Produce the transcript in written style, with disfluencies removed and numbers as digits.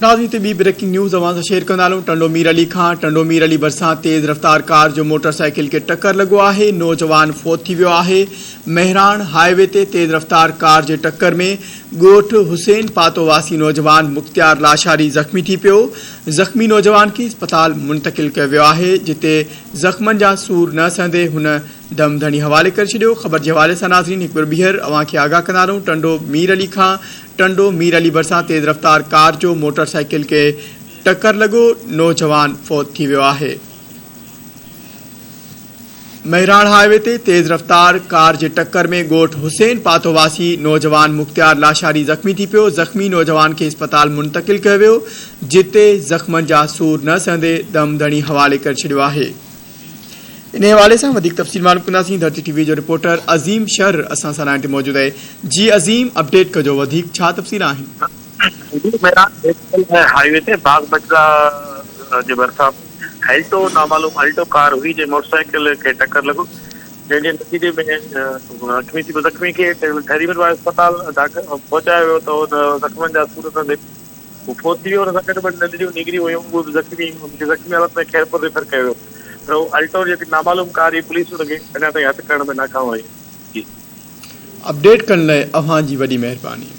ناظرين هتي ٻي بريڪنگ نيوز اوهان سان شيئر ڪندا هلون ٽنڊو مير علي کان ٽنڊو مير علي ڀرسان تيز رفتار ڪار جو موٽر سائيڪل کي ٽڪر لڳو آهي نوجوان فوت ٿي ويو آهي مهراڻ هاء وي تي تيز رفتار ڪار جي ٽڪر ۾ ڳوٺ حسين پاتو واسي نوجوان مختيار لاشاري زخمي ٿي پيو زخمي نوجوان کي اسپتال منتقل ڪيو ويو آهي جتي زخمن جا سور نه سهندي هن دم ڌڻي حوالي ڪري ڇڏيو. خبر جي حوالي سان ناظرين هڪ ڀيرو ٻيهر اوهان کي آگاهه ڪندا رهون ٽنڊو مير علي کان ٽنڊو مير علي ڀرسان تيز رفتار ڪار جو موٽر سائيڪل کي ٽڪر لڳو نوجوان فوت ٿي ويو آهي. مهراڻ هاء وي تي تيز رفتار ڪار جي ٽڪر ۾ ڳوٺ حسين پاتو واسي نوجوان مختيار لاشاري زخمي ٿي پيو زخمي نوجوان کي اسپتال منتقل ڪيو ويو جتي زخمن جا سور نه سهندي دم ڌڻي حوالي ڪري ڇڏيو آهي. انهي حوالي سان وڌيڪ تفصيل معلوم ڪنداسين ڌرتي ٽي وي جو رپورٽر عظيم شر اسان سان لائين تي موجود آهي جي عظيم اپڊيٽ ڪجو وڌيڪ ڇا تفصيل آهن. جي مهراڻ نيشنل هاء وي تي باغ بجرا جي ڀرسان هيلٽو نامعلوم الٽو ڪار هئي جنهن موٽر سائيڪل کي ٽڪر لڳو جنهن جي نتيجي ۾ زخمي ٿي پيو زخمي کي ٺري ميرواهه اسپتال داخل پهچايو ويو ته هن زخمن جا سور سهندي هو فوت ٿي ويو، ان سان گڏ ٻه ننڍڙيون نينگريون هيون، اهي به زخمي، انهن کي زخمي حالت ۾ خيرپور ريفر ڪيو ويو پر هو الٽو جيڪي نامعلوم ڪار هئي پوليس ان کي اڃا تائين هٿ ڪرڻ ۾ ناڪام وئي. جي. اپڊيٽ ڪرڻ لاء اوهان جي وڏي مهرباني.